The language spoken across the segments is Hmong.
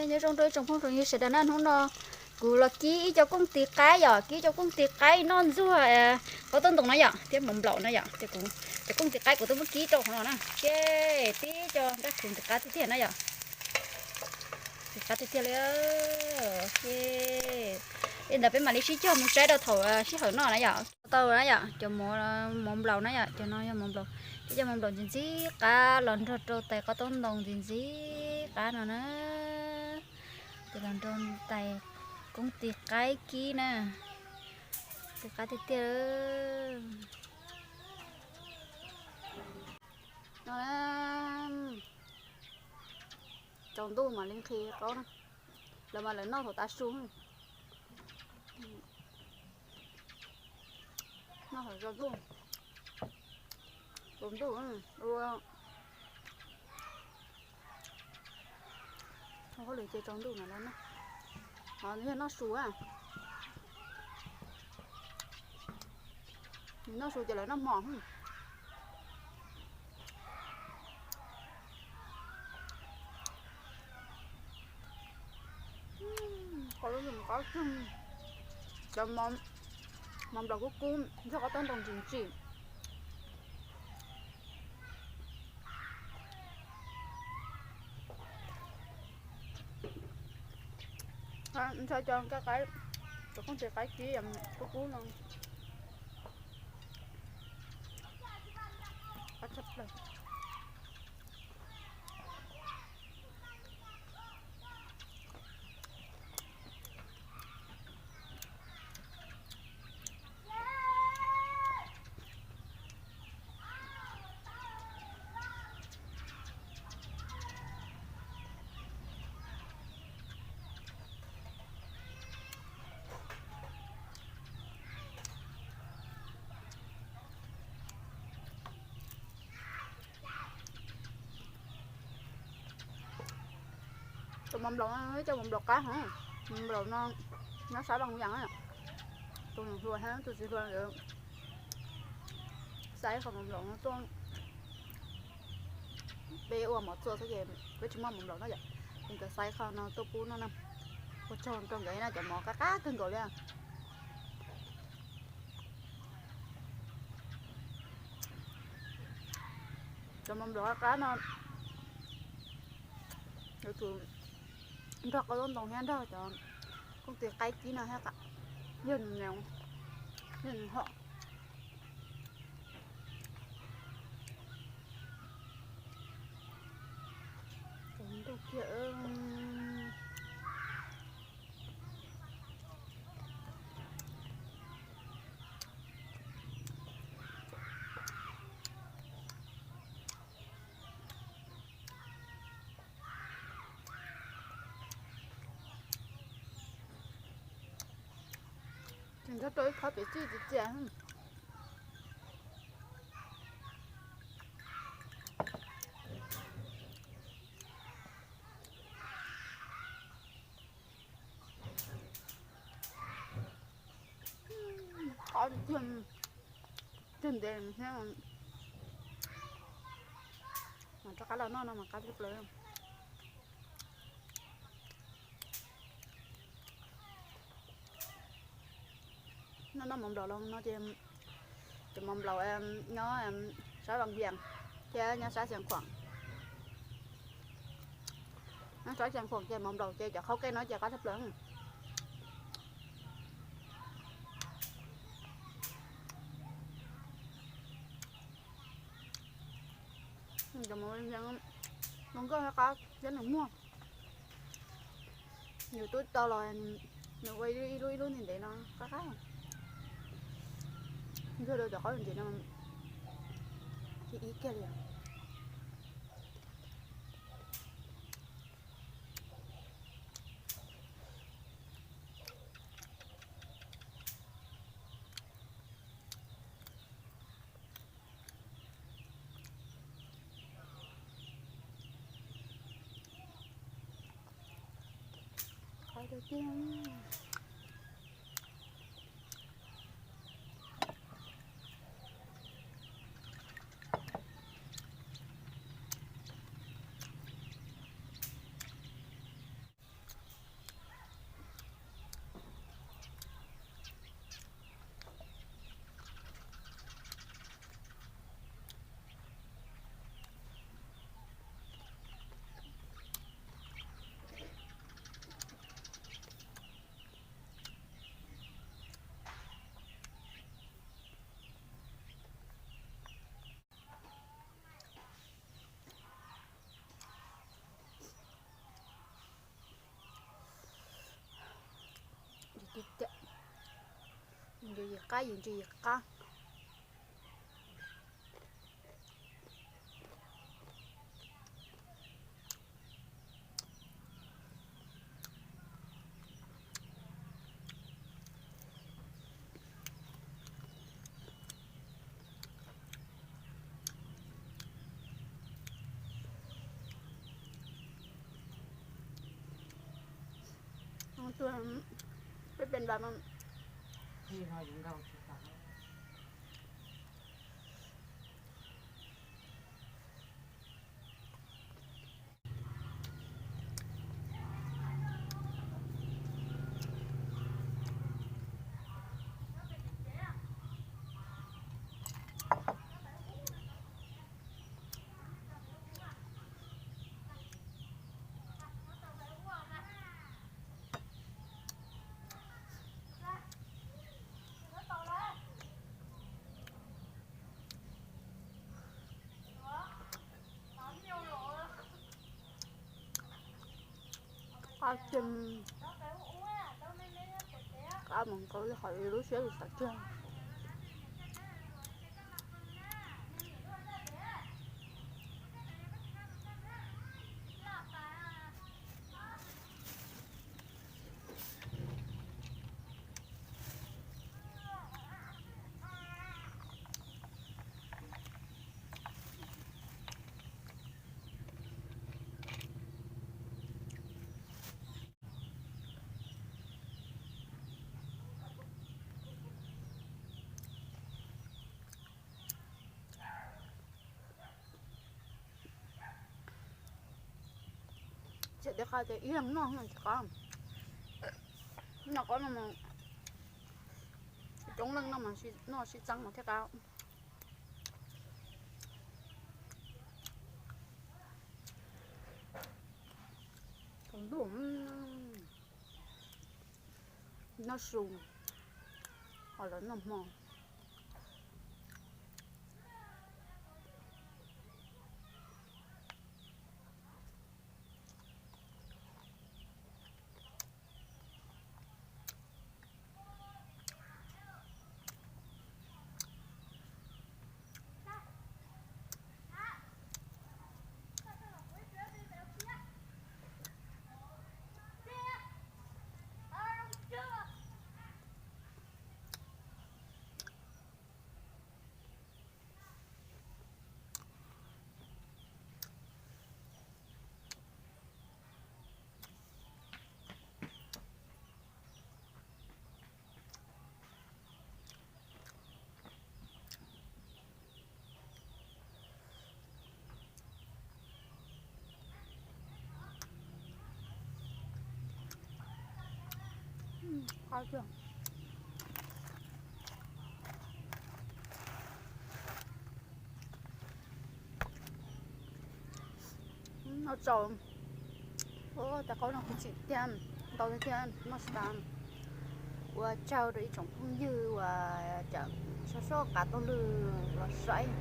Nyob zoo rau ib tsoom phooj tsoom ywg sawv daws na, hnub no kuv los kib ib co kooj tis qaib yom, kib ib co kooj tis qaib noj ntxuag qaub taub ntoos na yom, thiab mov nplaum na yom. Ces kuv cov kooj tis qaib kuv twb muab kib rau hauv no na. Ces tib co nrab khuv ntxim qab tiag tiag na yom. Ntxim qab tiag tiag li. Li ntawd peb mam li sib cog mus saib rau thaum sij hawm noj na yom. Tau na yom, cov mov nplaum na yom, cov no yog mov nplaum. Tib co mov nplaum ntxim ntxim qab los nrog rau tais qaub taub ntoos ntxim ntxim qab no na. Ces los nrog tais kooj tis qaib kib na. Tis qab tiag tiag. No, tsaus ntuj mam li nqhis qaub na. Lawv mas lawv noj thaum tav su. Noj thaum tsaus ntuj. Tsaus ntuj ua hauj lwm ces tsaus ntuj no lawv noj. Ho nws yog noj su, nws noj su ces lawv noj hmo. Qab, cov mov nplaum kub kub nrog qaub taub ntoos ntsim ntsim. Ntshai cov nqaij qaib, cov kooj tis qaib kib kub kub no. Tus mov nplaum no ib co mov nplaum qab heev. Mov nplaum no nyob sab Vaj Hum Yas. Tus hluas thiab tus tsis hluas lawv xaiv qhov mov nplaum no tuaj. Peb ua mov txua xwb ces peb tsis muaj mov nplaum no yom. Ces nkawd xaiv qhov no tuaj pub no na. Ua tsaug rau nkawd na, cov mov qab qab kawg nkaus li. Cov mov nplaum qab qab no yuav tsum nrog qaub taub ntoos thiab nrog cov kooj tis qaib kib no thiab, yog nws, yog nws hom. Ntuj kiag. Tseem nrog rau ib khob piv txwj txias txias. Qab tiag, tiag ntev thiab. Mas rov qab los noj no mas qab tshaj plaws. Noj noj mov nplaum los no ces cov mov nplaum nyob sab Vaj Vias thiab nyob sab Xeev Khuam. Nyob sab Xeev Khuam ces mov nplaum ces cov qhaub qej no ces qab tshaj plaws. Cov mov Vias zoo nkauj thiab qab thiab nws muag. Yus twb tau los nws ua ib lub ib lub ntev ntev no qab qab. Nrog rau cov qaub ntsev no ib kiag li. Qab tiag tiag. Qab yim ntsis qab. Peb peb npa no. Qab tseem, qab mus nkaus li hais lub siab li xav kiag. Txiv tij qab tias ib leeg noj tsis qab, noj qab no mas coob leej noj mas noj sib txeeb mas thiaj qab. Tsaus ntuj noj su, ho lawv noj hmo. Noj tsaus, ua cov qaub no kuv tsim tiag, ntau tiag tiag, noj tsis tas. Ua tsaug rau ib tsoom phooj ywg uas cawm sob sob qab taug lw los saib.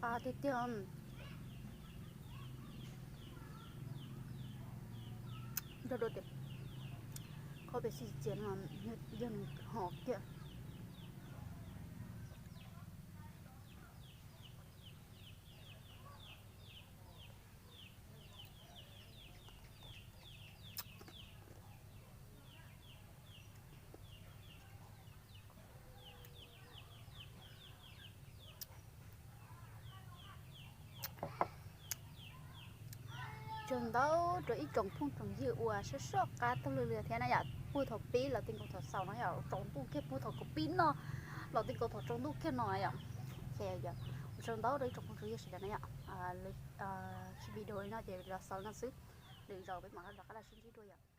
Qab tiag tiag. Nrog dua tias khaub pes xij txias no yog nws hom kiag. Tsaug ntau rau ib tsoom phooj tsoom ywg uas sob sob qab taug lw thiab na yom. Puag thaum pib los txij nkaus thaum xaus no yom, tsaus ntuj kiag puag thaum kaum pib no los txij nkaus thaum tsaus ntuj kiag no yom. Ces tsaug ntau rau ib tsoom phooj tsoom ywg sawv daws na yom. Video li no ces los xaus li no xwb, lwm zaus peb mam rov qab los sib ntsib dua yom.